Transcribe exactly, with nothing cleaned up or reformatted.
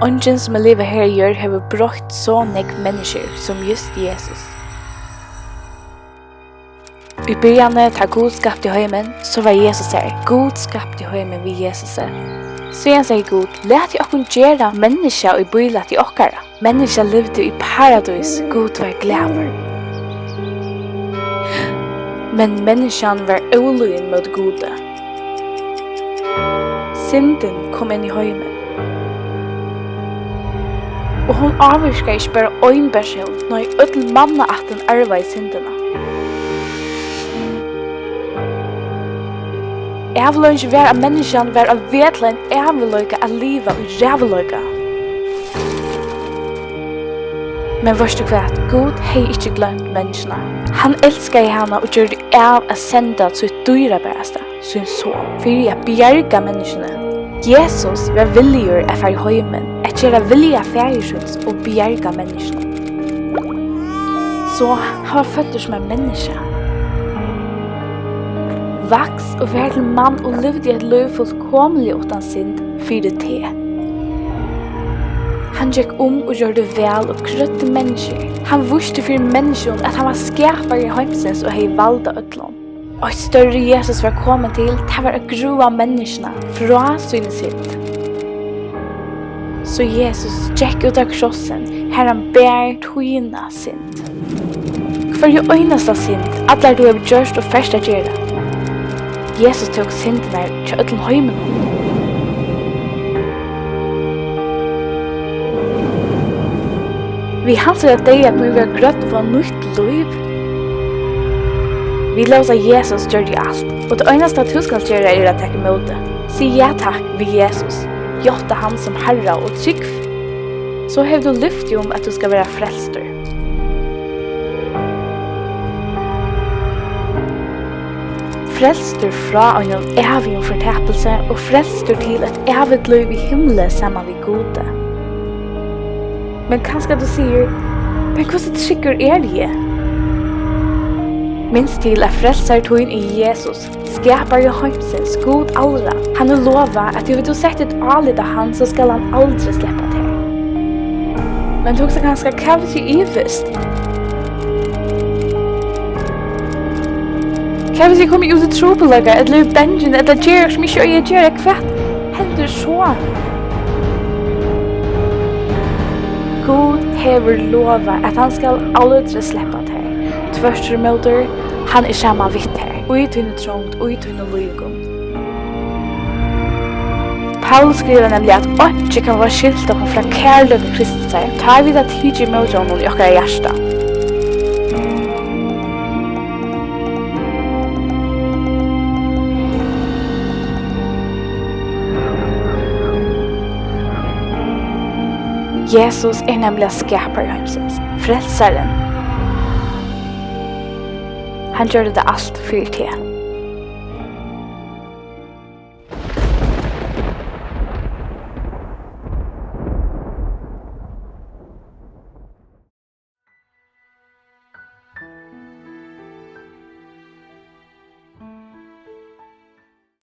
Eingin, sum hevur livað her á jørð, hevur broytt so nógv menniskjur sum júst Jesus. Í byrjanini, tá Gud skapti heimin, so var Jesus har. Gud skapti heimin við Jesusi. Síðan segði Gud: "Latið okkum gera menniskja í bílæti okkara." Menniskjan livdi í paradís, Gud var glaður. Men menniskjan var ólýðin móti Gudi. Syndin kom inn í heimin. Og hon ávirkaði ikki bara ein persón, nei, øll mannaættin arvaði syndina. Avleiðingin var, at menniskjan var á veg til ein ævinleika at liva í ræðuleika. Men veitst tú hvat? Gud hevði ikki gloymt menniskjuna. Hann elskaði hana og gjørdi av at senda sítt dýrabarasta, sín son, fyri at bjarga menniskjuni. Jesus var villigur at fara í heimin, at gera vilja Faðir síns og bjarga menniskjuni. So hann var føddur sum ein menniskja. Vaks og var til mann og livdi eitt lív fullkomiliga uttan synd fyri teg. Hann gekk um og gjørdi væl og grøddi menniskjur. Hann vísti fyri menniskjum, at hann var skapari heimsins og hevði vald á øllum. Eitt størri Jesus var komin til, tað var at grúa menniskjuna frá síni synd. So Jesus gekk út á krossin, har hann bar tína synd. Hvørja einasta synd, allar tú hevur gjørt og fert at gera. Jesus tók syndirnar hjá øllum heiminum. Við hansara deyða kunnu vit vera grødd og fáa nýtt lív. Vit lósa Jesus gjørdi alt, og tað einasta, tú skalt gera, er at taka ímóti. Sig ja takk við Jesus. Játta hann sum Harra og trúgv. So hevur tú lyfti um, at tú skal vera frelstur. Frelstur frá einum ævigum fortapilsi og frelstur til eitt ævigt lív í himli saman við Gudi. Men kanska tú sigur: "Men hvussu tryggur eri eg?" Minst til, at frelsari tín er Jesus, skapari heimsins, Gud alra. Hann hevur lovað, at hevur tú sett títt álit á hann, so skal hann aldri sleppa tær. Men tú hugsar kanska: "Hvat hvis eg ivist? Hvat hvis eg komi út í trupulleikar, ella eri bangin, ella ger okkurt, sum eg ikki eigi at gera? Hvat hendir so?" Gud hevur lovað, at hann skal aldri sleppa tær. Tvørturímóti, hann er saman við tær, í tíni trongd, í tínum líðingum. Paulus skrivar nemliga, at einki kann fáa skilt okkum frá kærleika Kristusar, tá vit hava tikið ímóti honum í okkara hjarta. Jesus er nemliga skapari heimsins, frelsarin. Hann gjørdi tað alt fyri teg.